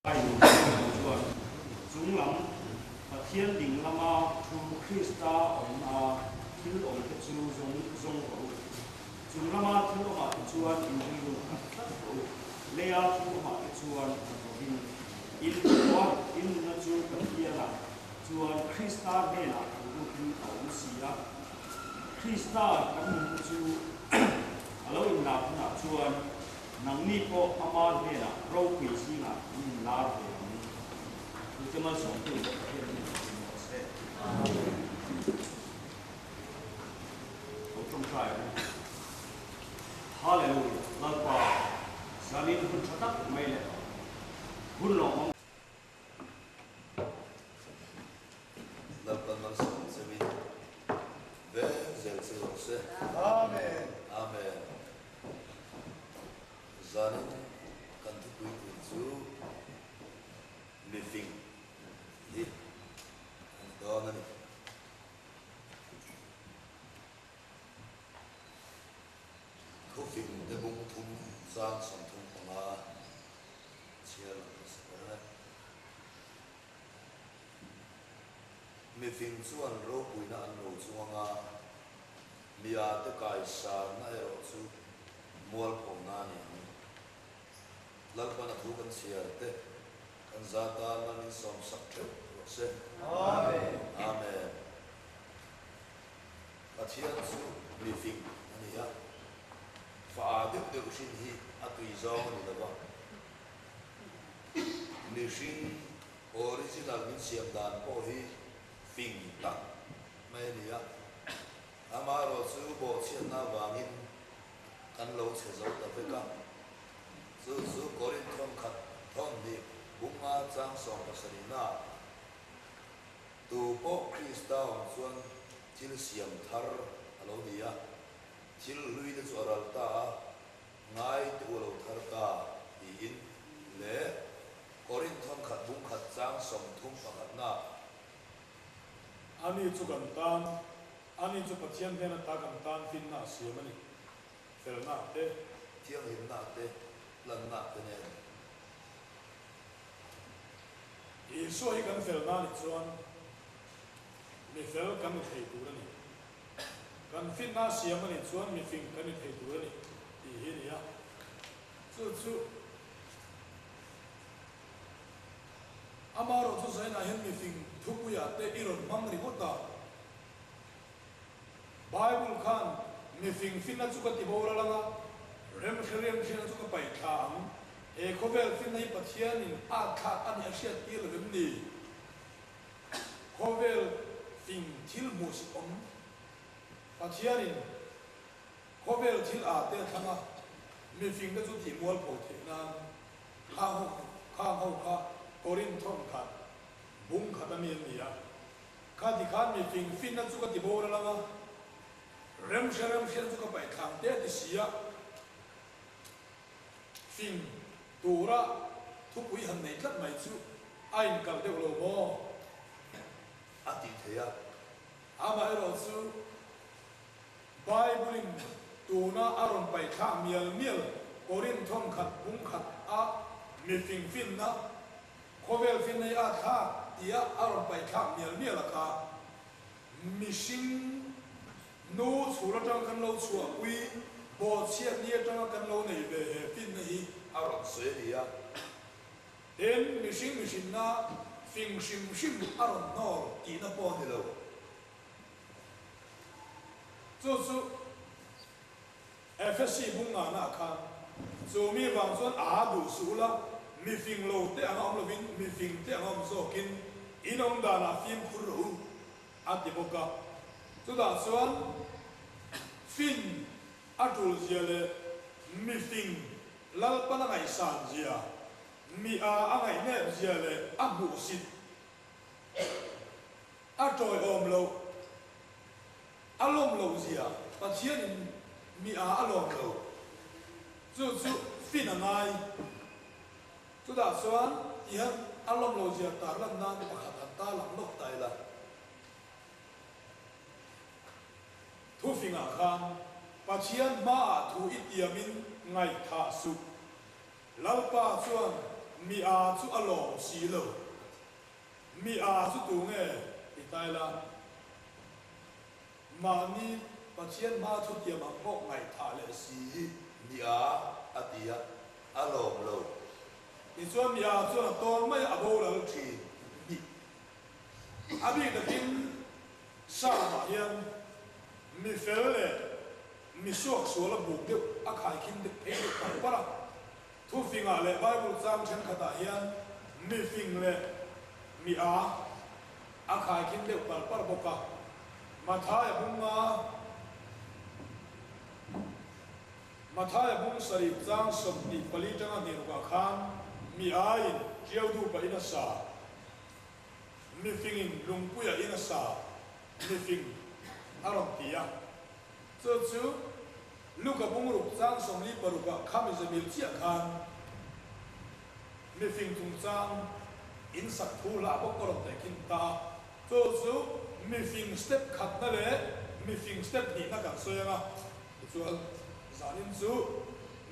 A inhmeh chuan chunglam Pathian ding lama thu Krista awmna thil awmte chu zawng zawng rawh u. Chung lama thil awmah te chuan in rilru khat tlat rawh u. Leia thil awmah te chuan khat rawhin in hmu a, in nuna chu Pathianah chuan Krista hnenah thu rukin a awm si a. Krista kan nunna chu a lo inlar hunah chuan Nangni pawh ama hnenah ropui zingah in inlar ve ang. Tute malsawmtu Pathian hnenah in rawh se. Amen. Lo tawngtai ang. Hallelujah Lalpa zanin hun tha tak mai leh hun lawmawm. Lalpa malsawm cheuhin veng zel che rawh se. Amen. Amen. Zanin kan thupui tur chu mifing hi a ni dawn a ni. Thufing te bung thum chang 35 chhiar lang hmasa ber e. Mifing chuan ropuina an lo chuang a, Mia te kaisanna erawh chu mualphona a ni ang. Lalpan a thu kan chhiar te, kan za tan man in sawmsak theuh rawh se. Amen. Amen. Pathian chu mifing a ni a, fa a deuh deuh hrin hi a tui zawng a ni lo va. Mihring original min siam dan pawh hi fing tak mai a ni a, amaherawh chu bawhchhiatna avangin kan lo chhe zo ta vek a. Chu chu Korinth thawn khat thawn hnih bunga chang 70 naah tu pawh Krista awm chuan thil siam thar a lo ni a, thil hlui te chu a ral ta a, Ngai te u lo thar ta, tiin leh Korinth thawn khat bung khat chang 31 na. Ani chu kan tan, ani chu Pathian hnen ata kan tan finna a siam a ni. Felna te. Thianghlimna te, lanna te nen. Isua hi kan felna a nih chuan mi fel kan ni thei tur a ni. Kan finna a siam a nih chuan mi fing kan ni thei tur a ni tih hi a ni a. Chu chu amaherawhchu Zainah hian mi fing thupuiah te i rawn hmang ringawt a. Bible khan mi fing finna chu ka ti boral ang a, remhre remhriatna chu ka paih thla ang. He khawvel finna hi Pathianin a thlak a nih a hriat tir lo em ni? Khawvel fing thil hmuh si awm Pathianin khawvel thil a te thlang a, mifing te chu tih mualpho theih nan khang ho khang ho kha Korinth thawn khat bung khat a mi an ni a. Kha ti khan mifing finna chu ka ti boral ang a, remhre remhriatna chu ka paih thlang te a ti si a. Fing tura thupui han nei tlat mai chu a inkalh deuh lo maw? A ti thei a. Amaherawh chu Bible-in tuna a rawn paih thlak mial mial Korinth thawn khat bung khat a mifing finna, khawvel finna hi a thlak tia a rawn paih thlak mial mial a kha mihring Nu chhul atanga kan lo chhuahpui, bawhchhiatni atanga kan lo nei ve he finna hi a rawn sawi a ni a. Tin, mihring mihrinna fing hrim hrim a rawn hnawr tihna pawh a ni lo. Chu chu Efesi bung ngahnaah khan chu mi vang chuan a duh suh ula, mi fing lo te anga awm lovin mi fing te anga awm zawkin in awm danah fimkhur rawh u. A ti bawk a. Chutah chuan fin a tul zia leh mifing Lalpan a ngaihsan zia, mi a a ngaihnep zia leh a hmuhsit a tawiawm loh, a lawm loh zia Pathianin mi a a lawm lo. Chu chu fin a ngai. Chutah chuan tihian a lawm lo zia tarlan nan pakhat han ta lang lawk ta ila. Thufingah khan Pathian hmaah thu i tiamin ngaihthah suh. Lalpa chuan Mi â chu a lawm si lo. Mi â chu tu nge ti ta ila? Mahni Pathian hma thutiam ang pawh ngaihthah leh si. Mi â a ti a, a lawm lo. Tichuan mi â chuan a tawn mai a, a boral thin. Mi a bik takin Psalm-ah hian mi fel leh mi suaksual a buk deuh a khaikhin deuh phei deuh par par a. Thufingah leh Bible chang thenkhatah hian mi fing leh mi â a khaikhin deuh par par bawk a. Mathaia bunga Mathaia bung sarih chang 24 tanga hnirukah khan mi âin ṭiau dupa in a sa, mi fingin lungpuia in a sa, mi fing a rawn ti a. Chu chu Luka bungruk chang 46 ah khami zemil chiah khan mifing chungchang in sak thu hlah bawk ka rawn tehkhin ta a. Chu chu mifing step khatna leh mifing step hnihna kan sawi ang a. Tichuan zanin chu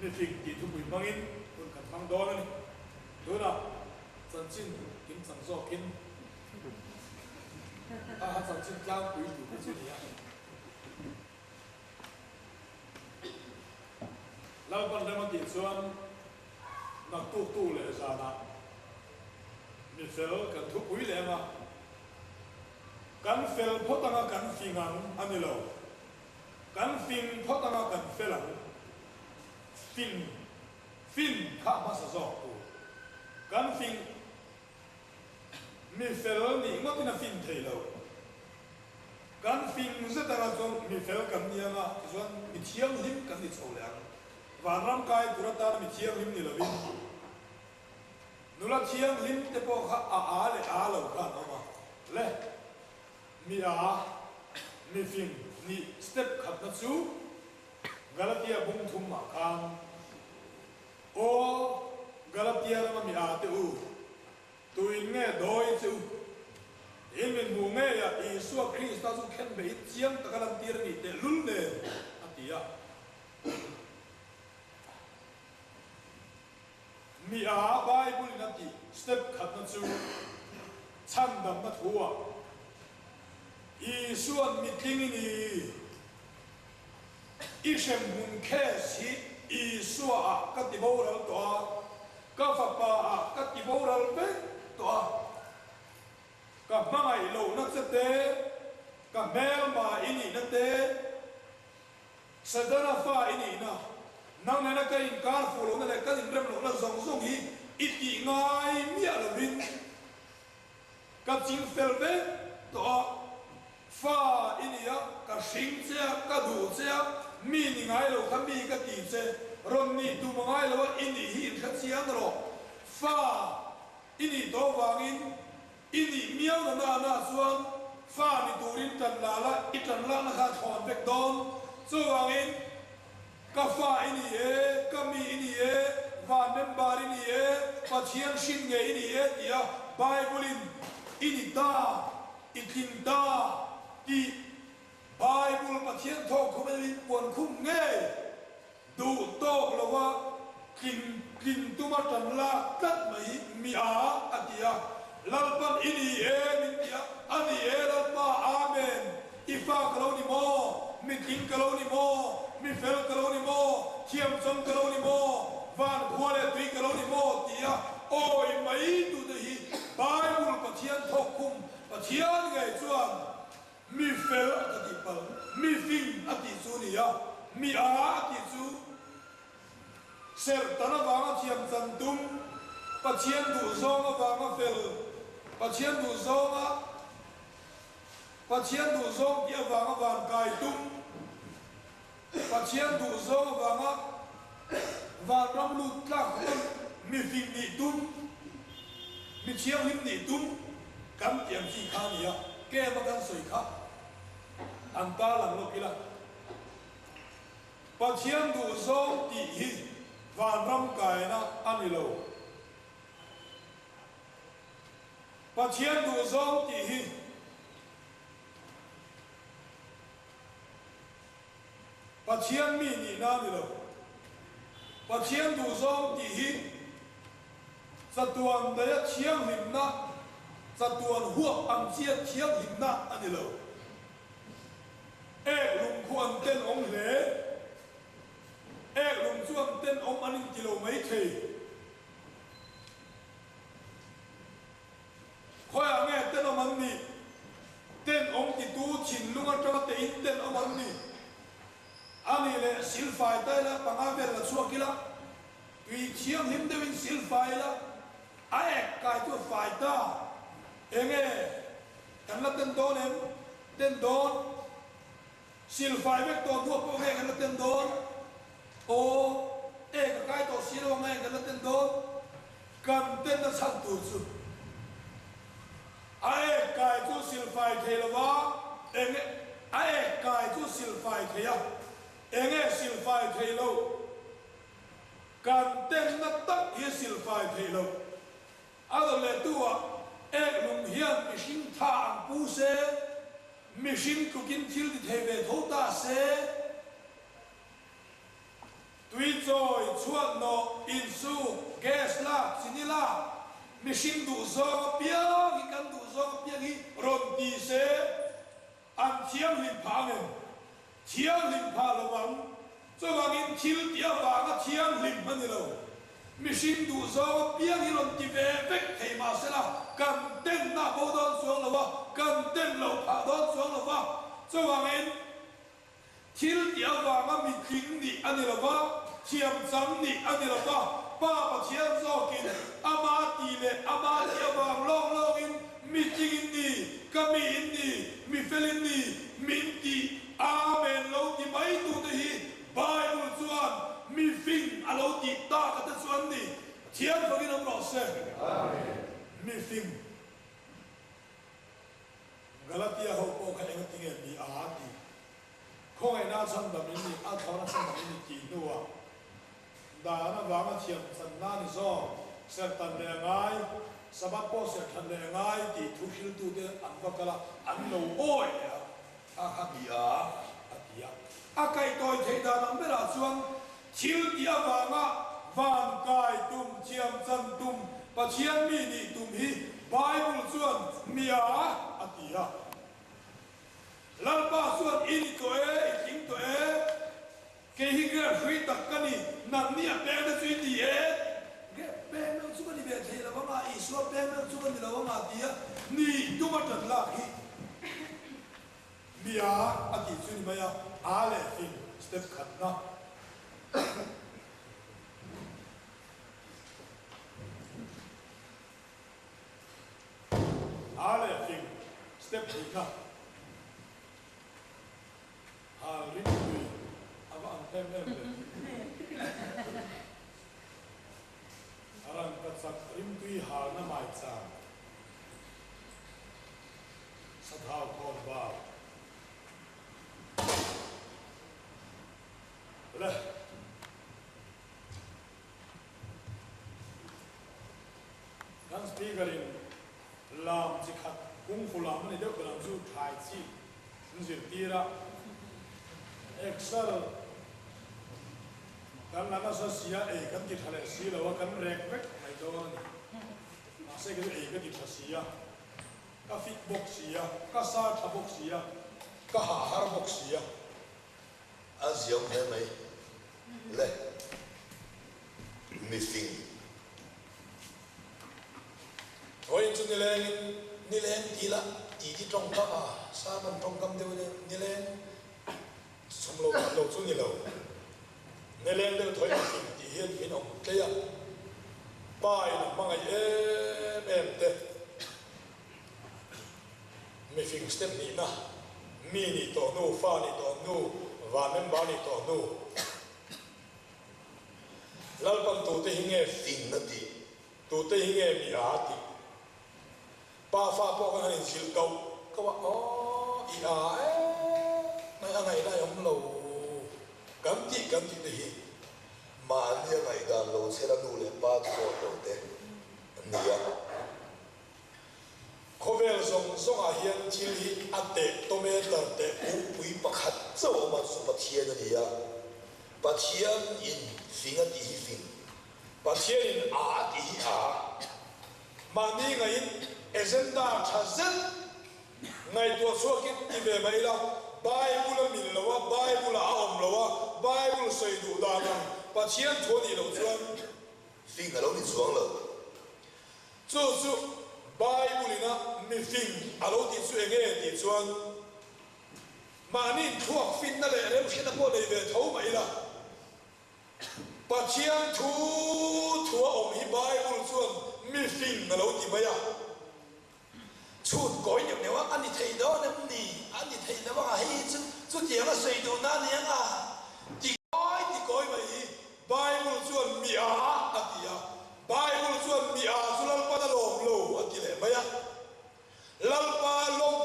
mifing tih thupui hmangin hun kan hmang dawn a ni. Tunah chanchin kimchang zawkin a ha chanchin tlangpui tur te chu a ni a. Lalpan rem a tih chuan naktuktu leh zanah mi fel kan thupui leh anga kan fel phawt anga kan fing ang a ni lo. Kan fing phawt anga kan fel ang. Fing, fin kha hmasa zawk tur. Kan fing. Mi fel nih ngawtin a fin thei lo. Kan fing zet anga chuan mi fel kan ni anga tichuan mi thianghlim kan ni chho leh ang. Vanram kai tur atana mi thianghlim ni lovin nula thianghlim te pawh kha a a leh a lo kha an awm a. Le, mi a, mi fing nih step khatna chu Galatia bung thum ah khan Aw, Galatia rama mi â te u, tuin nge dawi che u? In min hmuh ngei a, Isua Krista chu khen beihin chiang taka lantir a nih tehlul nen, a ti a. Mi â Bible-in a tih step khatna chu chhandamna thu-ah Isua'n mitling i ni. I hremhmun case hi Isua ah ka ti boral tawh a, ka fapa ah ka ti boral vek tawh a. Ka hmangaih lohna che te, ka hmelma i nihna te, Setana fa i nihna, nang nena ka inkar fuh lohna leh kan inrem lohna zawng zawng hi i tih ngai miah lovin Ka ching fel vek tawh a, fa i ni a, ka hring che a, ka duh che a, mi ni ngai lo kha mi ka ti che, rawn nih tum a ngai lo a, i nih hi inhre chiang rawh. Fa i nih tawh vangin i nih miau na na na chuan fa ni turin tan la la, i tan lakna kha a thlawn vek dawn. Chuvangin Ka fa i ni e, ka mi i ni e, van member i ni e, Pathian hrin nge i ni e tia Bible-in i ni ta, i tling ta tih Bible Pathian thawkkhum in min puan khum ngei duh tawk lova tling tling tuma tan lak tlat mai mi a a ti a, Lalpan i ni e min ti a, a ni e Lalpa, Amen. I fa ka lo ni maw? Mi tling ka lo ni maw? Mi fel ka lo ni maw? Thiam chawng ka lo ni maw? Van khua leh tui ka lo ni maw? Tia awi mai tute hi Bible Pathian thawk khum Pathian ngei chuan mi fel a ka tih palh, mi fing a tih chu ni a, mi a a tih chu Serhtan avanga thiam chan tum, Pathian duhzawng avanga fel, Pathian duhzawnga Pathian duhzawng tih avanga van kai tum, Pathian duhzawng avanga vanram lut tlak tum, mi fing nih tum, mi thianghlim nih tum kan tih ang chi kha a ni a, kem a kan sawi kha an tarlang lawk ila. Pathian duhzawng tih hi vanram kaina a ni lo. Pathian duhzawng tih hi Pathian mi nihna a ni lo. Pathian duhzawng tih hi Chatuan daia thianghlimna, chatuan huap ang chia thianghlimna a ni lo. Ek lung khu an tenawm hle. Ek lung chu an tenawm an inti lo maithei. Khawiah nge tenawm an nih? Tenawm titu thinlung atanga tein tenawm an ni. A nih leh silfai ta ila panga vel la chhuak ila, tui thianghlim deuhin silfai ila, a ek kai chu a fai ta. Enge kan la ten dawn em? Ten dawn. Silfai vek tawh hnuah pawh nge kan la ten dawn? Aw, ek a kai tawh si lo ange kan la ten dawn. Kan ten a chhan tur chu a ek kai chu silfai thei lo va, enge a ek kai chu silfai thei a, enge silfai thei lo? Kan tenna tak hi silfai thei lo. A rawn leh tu ah ek lung hian mihring tha ang pu se, mihring tlukin thil ti thei ve tho ta se. Tui chawi, chhuat nawh, insuk, gas lak, chini lak, mihring duh zawng apiang hi kan duh zawng apiang hi rawn ti se, an thianghlim phah ang em? Thianghlim phah lo ang. Chuvangin thil tih avanga thianghlim a ni lo. Mihring duh zawng apiang hi rawn ti ve vek thei mah sela, kan tenna bo dawn chuang lo a, kan ten loh phah dawn chuang lo va. Chuvangin. Thil tih avanga mitling nih a ni lo va, thiamchang nih a ni lo va, Pa Pathian zawkin ama tih leh ama tih avang lawng lawngin mitling in ni, ka mi in ni, mi fel in ni, min tih Amen lo ti mai tute hi Bible chuan mi fing a lo tih tak a te chu an ni. Pathian fakin awm rawh se. Mi fing. Galatia ho pawh kha enga tinge mi a ti? Khawngaihna a chhandam in ni, a thlawna chhandam in ni tih hnuah dan avanga thiam channa ni zawk, serhtan leh a ngai, Sabbath pawh serhtan leh a ngai tih thu hriltute an va kal a, an lo awi leh a, kha kha mi a a ti a. A kaihtawi theih dan ang berah chuan thil tih avanga van kai tum, thiam chan tum, Pathian mi nih tum hi Bible chuan mia a ti a. Lalpa chuan i ni tawh e, i tling tawh e, kei hi grep hrui tak ka ni, nangni a peng te chu i ni e, grep peng meuh chu ka ni ve thei lo anga, Isua peng meuh chu ka ni lo anga tia nih tum a ṭan lak hi. Mia a tih chu ni mai a, a leh fing step khatna. A leh fing step hnihna. Hal ring tui a va ang em em ve. Rangkachak rimtui halna maichang. Sathau khawn bar le. Kan speaker in lam chi khat kung fu lam a ni deuh ber ang chu thai chi an zirtir a. Excel kan la nasa si a, ei kan ti tha leh si lo a, kan rek vek mai dawn a ni. Mahse kei chu ei ka ti tha si a. Ka fit bawk si a, ka sa tha bawk si a, ka hah har bawk si a. A ziam hle mai le mifing. Vawiin chu nilengin nileng ti la titi tawngkam a, sermon tawngkam deuh in nileng chhum lo khat lo chu ni lo. Nileng deuh thawi mifing tih hian min awm tlei a, pa in a hmangaih em em te. Mifing step nihna, mi nih tawh hnu, fa nih tawh hnu, van member nih tawh hnu. Lalpan tute hi nge fing a tih? Tute hi nge mi a tih? Pa fa pawh kan han inzilh koh koh a, aw i a e, mai a ngaihna a awm lo kan tih kan tih te hi. Mahni a ngaihdan lo chhela nu leh pa chu zawt lo te nia. Khawvel zawng zawngah hian thil hi a teh tawm e tar teh Kungpui pakhat chauh awm a chu Pathian a ni a, Pathian in fing a tih hi fing. Pathianin a ti hi a. Mahni ngaiin agenda tha zet ngaihtuah chhuakin ti ve mai ila, Bible a mil lo a, Bible ah a awm lo a, Bible sawi duh dan ang Pathian thu a nih loh chuan Fing a lo ni chuang lo. Chu chu Bible ina mifing a lo tih chu enge tih chuan mahni thluak finna leh remhriatna pawh nei ve tho mah ila, Pathian thu thu a awm hi Bible chuan mifing a lo ti mai a. Chhut kawi neuh neuh a, a ni thei dawn em ni? A ni thei lo anga hei hi chu chutiang a sawi duhna a ni anga ti kawi ti kawi mai hi Bible chuan mi a a ti a, Bible chuan mi a chu Lalpan a lawm lo a ti leh mai a. Lalpa lawm,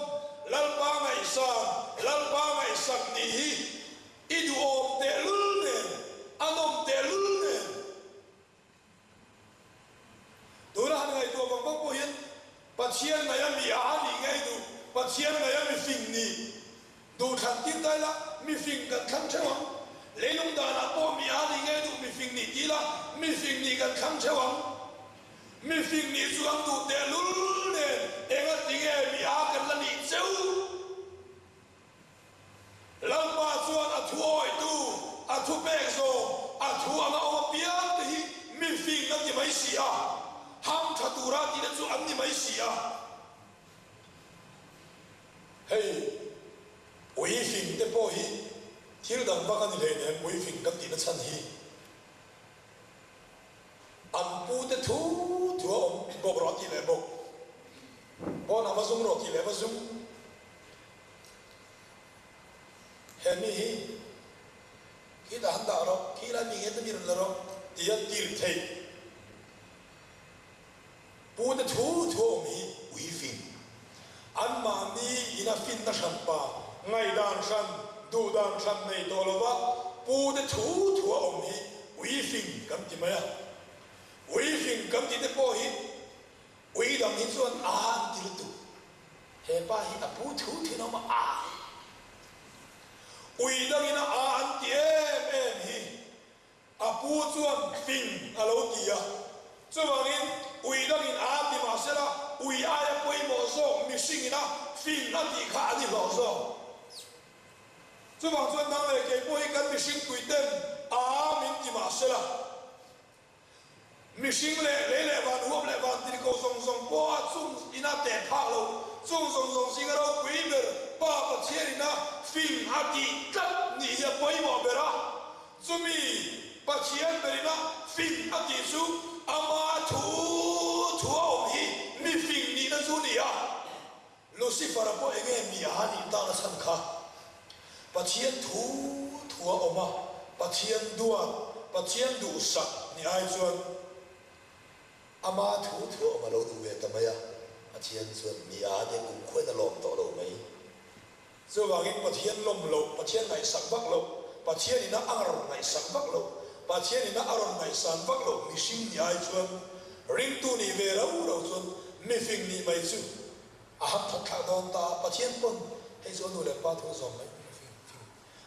Lalpa ngaihsan, Lalpa ngaihsak nih hi i duhawm tehlul nen, a nawm tehlul nen. Tuna han ngaihtuah vang vang pawh hian Pathian ngaih a mi a nih ngei duh, Pathian ngaih a mifing nih duh thlan tir ta ila, mifing kan thlang theuh ang. Leilung danah pawh mi a nih ngei duh, mifing nih ti ila, mifing nih kan thlang theuh ang. Mifing nih chu kan duh tehlul nen enga tinge mi a kan la nih cheu? Lalpa chuan a thu awitu, a thu pek zawng, a thu anga awm apiang te hi mi fing a ti mai si a, ham tha tura tihna chu an ni mai si a. Hei, ui fing te pawh hi thil dang vak a ni hleinem, ui fing kan tihna chhan hi an pu te thu thu a awm bawk rawh a tih leh bawk, pawnah va zum rawh tih leh va zum. He mi hi khi dah han dah rawh, khi lai mi nge ta mi rawn la rawh ti a tir theih. Pu te thu thu a awm hi ui fin. Anmahni ina finna hran pa, ngaihdan hran, duhdan hran nei tawh lova pu te thu thu a awm hi ui fin kan ti mai a. Ui fin kan tih te pawh hi Ui dang hi chuan a an ti lutuk. He pa hi a pu thu thin awm a a. Ui dangin a a an ti em em hi a pu chuan fing a lo ti a. Chuvangin ui dangin a ti mah sela ui aia pawimawh zawk mihringin a fing a tih kha a ni hlawh zawk. Chuvang chuan nang leh kei pawh hi kan mihring puiten a min ti mah sela. Mihring leh lei leh van huap leh van tirhkoh zawng zawng pawha chung ina teh phah lo, chung zawng zawng zinga ropui ber Pa Pathian ina fing a tih tlat nih hi a pawimawh ber a. Chumi Pathian ber ina fing a tih chu ama thu thu a awm hi mi fing nihna chu ni a. Lucifer-a pawh enge mi a nih tak a chhan kha? Pathian thu thu a awm a, Pathian duat, Pathian duhsak ni ai chuan ama thu thu a awm a lo duh ve ta mai a, Pathian chuan mi a te kum khuain a lawm tawh lo mai. Chuvangin Pathian lawm loh, Pathian ngaihsak vak loh, Pathian ina a rawn ngaihsak vak loh, Pathian ina a rawn ngaihsan vak loh mihring ni ai chuan ringtu nih ve rau rau chuan mifing nih mai chu a ham that thlak dawn ta a, Pathian pawn hei chu a nu leh pa thu zawm mai mifing fing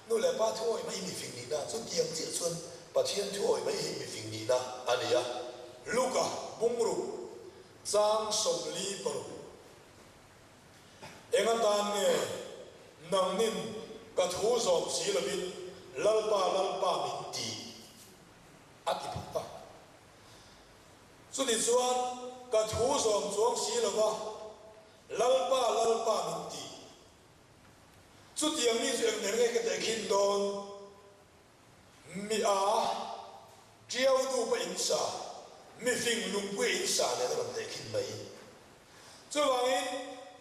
nu leh pa thu awih mai hi mifing nihna chu tiang chiah chuan Pathian thu awih mai hi mifing nihna a ni a. Luka bungruk chang 46. Eng atan nge nangnin ka thu zawm si lovin Lalpa, Lalpa min ti? a ti phawt a. Chuti chuan ka thu zawm chuang si lova Lalpa, Lalpa min ti. Chutiang mi chu eng nen nge ka tehkhin dawn? Mi a tiau dupa in sa, mi fing lungpuia in sa nen a rawn tehkhin mai. Chuvangin,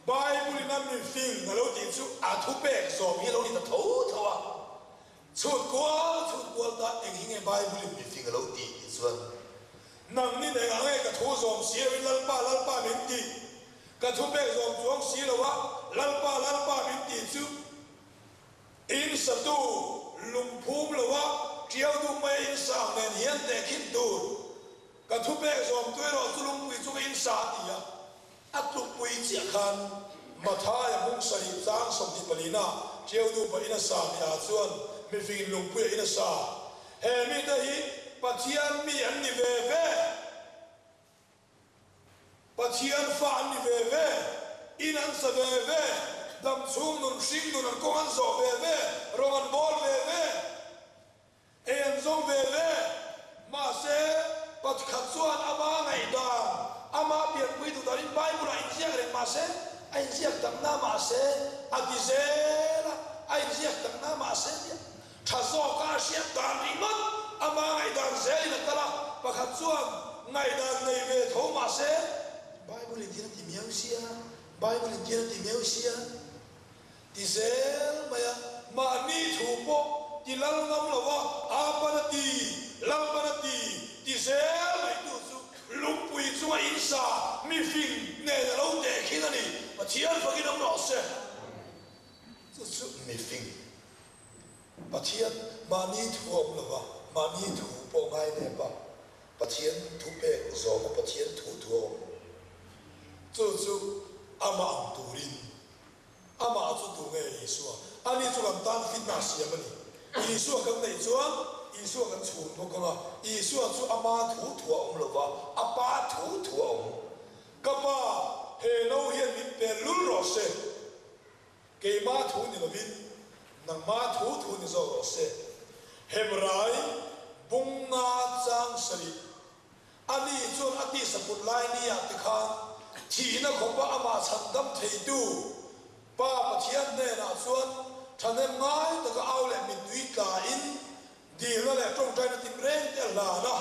Bible-in a mi fing a lo tih chu a thupek zawm hi a lo ni ta tho tho a. Chhut kual chhut kual ta eng hi nge Bible-in mi fing a lo tih tih chuan Nangni engah nge ka thu zawm si loin Lalpa, Lalpa min tih? Ka thupek zawm chuang si lo a, Lalpa, Lalpa min tih chu In satu lungphum loa tiau duh mai a in sa ang nen hian tehkhin tur ka thupek zawm tu erawh chu lungpui chunga in sa a ti a. A tlukpui chiah khan Mathaia hmung sarih chang 24 na tiau duh pah in a sa mi ah chuan mifingin lungpuia in a sa. He mite hi. Pathian mi an ni ve ve. Pathian fa an ni ve ve, in an sa ve ve, dam chhung nun hring nun an kawng an zawh ve ve, rawng an bawl ve ve, ei an zawng ve ve. Mahse, pakhat chuan ama ngaihdan, ama pianpui duh danin Bible-ah inziak reng mahse, a inziak takna mahse a ti zel a, a inziak takna mahse tia Tha zawka a hriat dan ringawt ama ngaihdan zelin a kal a, pakhat chuan ngaihdan nei ve tho mahse, Bible in thil a ti miau sia, Bible in thil a ti miau sia ti zel mai a, mahni thu pawh ti lal ngam lo va, Apan a ti, Lalpan a ti ti zel mai tu chu lungpui chunga insa mifing nen a lo tehkhin a ni. Pathian fakin awm rawh se. Chu chu mifing Pathian mahni thu a awm lova, mahni thu pawh ngai nep a, Pathian thu pek zawma Pathian thu thu a awm. Chu chu amah ang turin, amah chu tu nge Isua? Ani chu kan tan fitna a siam a ni. Isua kan neih chuan Isua kan chhun bawk ang a, Isua chu ama thu thu a awm lova, a Pa thu thu a awm. Ka Pa, he no hian min pel lul rawh se. Keimah thu ni lovin nangmah thu thu ni zawk rawh se. Hebrai bunga chang sarih a ni chuan a tisa put lai ni ah te khan thihna khawpa amah chhandam theitu Pa Pathian hnenah chuan thahnem ngai taka au leh mittui tlain dilna leh tawngtaina tip reng te a hlan a,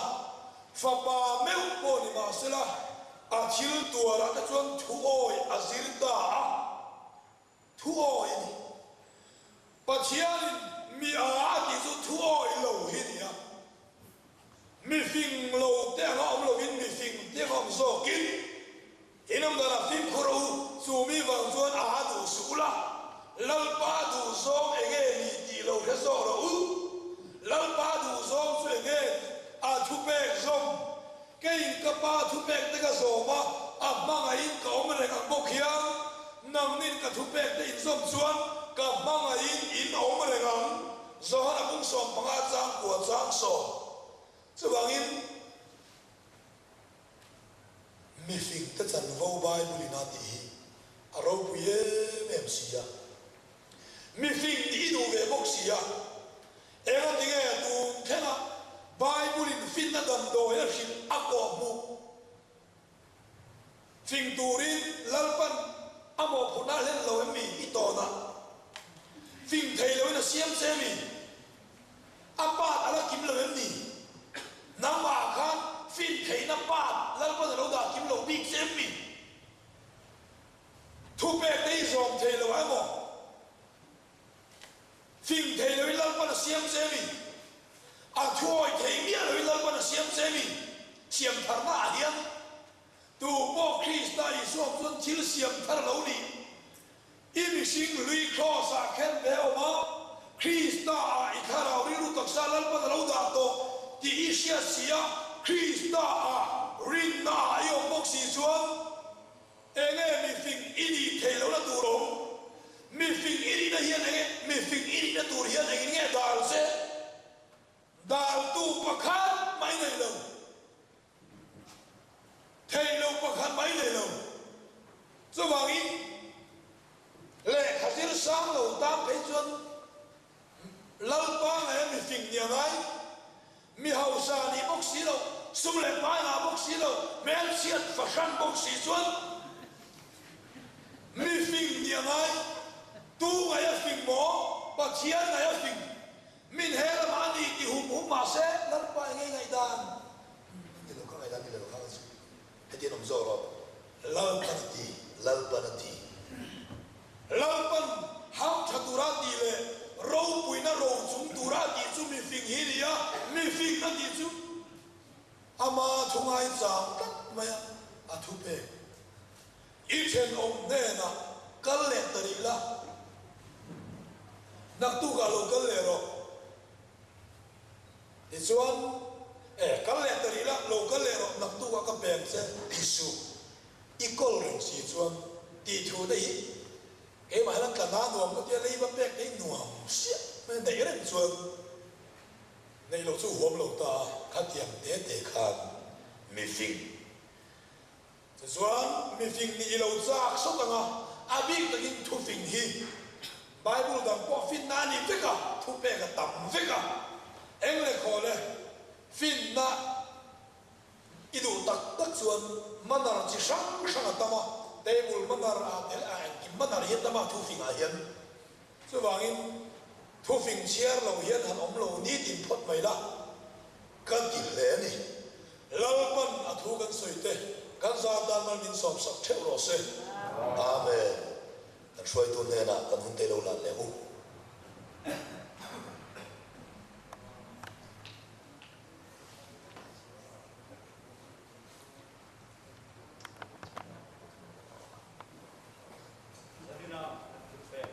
fapa meuh pawh ni mahsela a thil tuarah te chuan thuawi a zir ta a. Thuawi a ni. Pathianin mi a a tih chu thuawi lo hi ni a. Mi fing lo te anga awm lovin mi fing te anga awm zawkin in awm danah fimkhur a u. Chu mi vang chuan a ha duh suh ula, Lalpa duh zawng enge ni tih lo hre zawk rawh u. Lalpa duh zawng chu enge a thupek zawm Keiin ka Pa thupek te ka zawm a, a hmangaihin ka awm reng ang bawk hian, nangnin ka thupek te in zawm chuan ka hmangaihin in awm reng ang. Johana bung 15 chang kua chang sawm. Chuvangin mifing te chanvo Bible in a tih hi a ropui em em si a. Mifing nih i duh ve bawk si a. Engatinge tun thlenga Bible-in finna damdawi a hrilh a kawhhmuh fing turin Lalpan a mawhphurhna a hlen lo em mi? I tawnah fing thei loin a siam che mi? A part a la kim lo em ni? Nangmah khan fin theihna part Lalpan a lo dah kim lo bik che em mi? Thupek te i zawm thei lo emaw? Fing thei loin Lalpan a siam che mi? A thuawi thei miah loin Lalpan a siam che mi? Siam tharna ah hian tu pawh Krista Isua chuan thil siam thar lo ni. I mihring hlui Kraws ah khen ve awm a, Krista ah i thlarau rilru taksa Lalpan a lo dah tawh tih i hriat si a, Krista ah rinna ah i awm bawk si chuan, Enge mi fing i nih theih lohna tur awm? Mi fing i nihna hian enge mi fing i nihna tur hian engin nge dal che? Daltu pakhat mai nei lo. Theih loh pakhat mai nei lo. Chuvangin lehkha zir sang lo tan phei chuan Lalpa nge mi fing nia ngai? Mi hausa nih bawk si lo, sum leh pai ngah bawk si lo, hmelchhiat fahran bawk si chuan mi fing nia ngai? Tu ngai a fing maw? Pathian ngai a fing. Min he lamah a ni ti hum hum mahse Lalpa enge ngaihdan? Ni lo ka ngaihdan ni lo kha chu hetiang awm zawk rawh. Lalpan a ti, Lalpan a ti. Lalpan ham tha tura tih leh ropuina ro chung tura tih chu mifing hi ni a, mifing a tih chu ama thu ngaichang tlat mai a, a thu pek. I thenawm hnenah kal leh ta rih la, naktukah lo kal leh rawh. Tichuan, E, kal leh ta rih la, lo kal leh rawh, naktukah ka peng che ti suh. I kawl reng si chuan tih thu te hi keimah hian tla na nuam ka tia, leiba pek te hi nuam siah mai a neih reng chuan. Neih loh chu huam lo ta a, khatiang te te khan mifing Tichuan, mifing nih i lo chak sawt ang a, a bik takin thufing hi Bible dang pawh finna a ni vek a, thupek a tam vek a. Eng le khaw le, finna i duh tak tak chuan manner chi hrang hrang a tam a, table manner ah te leh a engkim manner hi a tam a thufing ah hian. Chuvangin, thufing chhiar lo hian han awm lo nitin phawt mai la, ka ti hle a ni. Lalpan a thu kan sawi te, kan zar tan mal min sawmsak theuh rawh se. Amen. Kan hruaitu hnenah kan hun te lo lan leh u. Zanina kan thil pek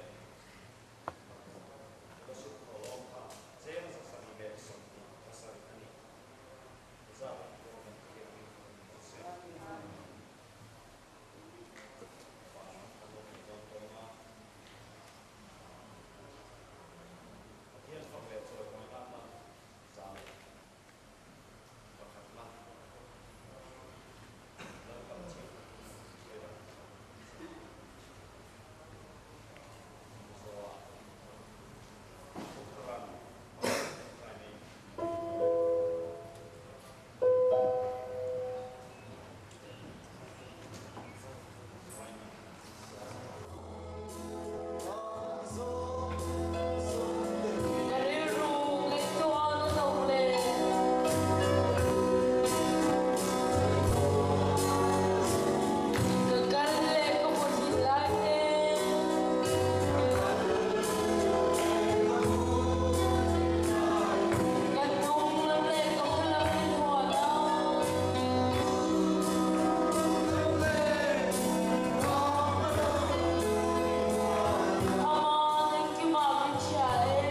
Fellowship thawhlawm kha cheng 727 a ni. Zat an pawh kan thiam in kan hmu se. Van kan lo nei dawn tawng a. Pathian fak leh chawimawi nana zan pakhatna Lalpan chhim thei ang. Zoa Uttarakhand Ka rilru ngaihtuah na lo le. Ka kal leh ka hmuhhlim lai te. Ka hnung lam leh ka hmalam min huan a. Aman engkimah min chhia e.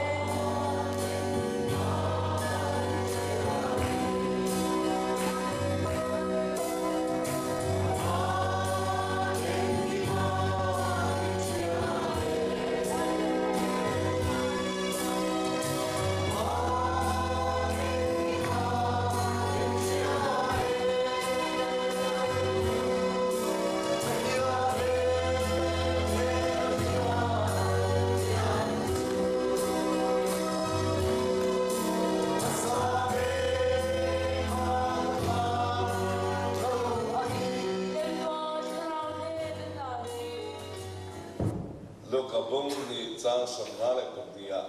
Luka bung nih caang 52 ah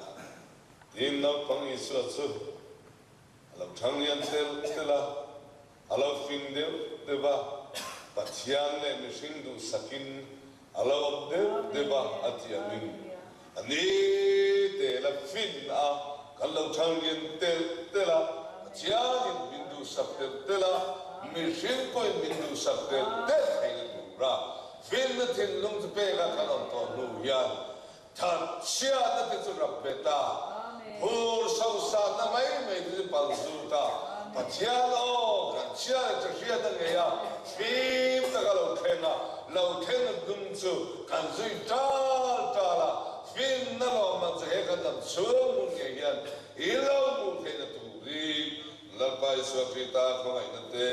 tin naupang Isua cu a lo ṭhang lian tel tel a, a lo fing deuh deuh a, Pathian le mihring duhsak in a lo um deuh deuh a a ti angin a ni te la fin a kan lo ṭhang lian telh telh a, Pathian in min duhsak telh telh a, mihring pawhin min duhsak telh telh theihna tura finna thinlung chu pek a kan awm tawh hnu hian Thatchhiatna te chu rak bet a, phur sosatna mai mai te chu pal zut a, Pathian aw kan chhia leh che hriat a ngei a, fim taka lo thleng a, lo thleng na dum chu kan zui tal tal a, finna lawmman chu he kan dam chhung hmun ngei hian i lo hmuh theihna turin Lalpa Isua Krista hmangaihna te,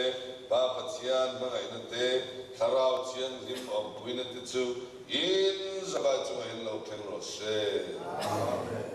Pa Pathian hmangaihna te, Thlarau Thianghlim awmpuina te chu in zavai chungah hian lo thleng rawh se. Amen.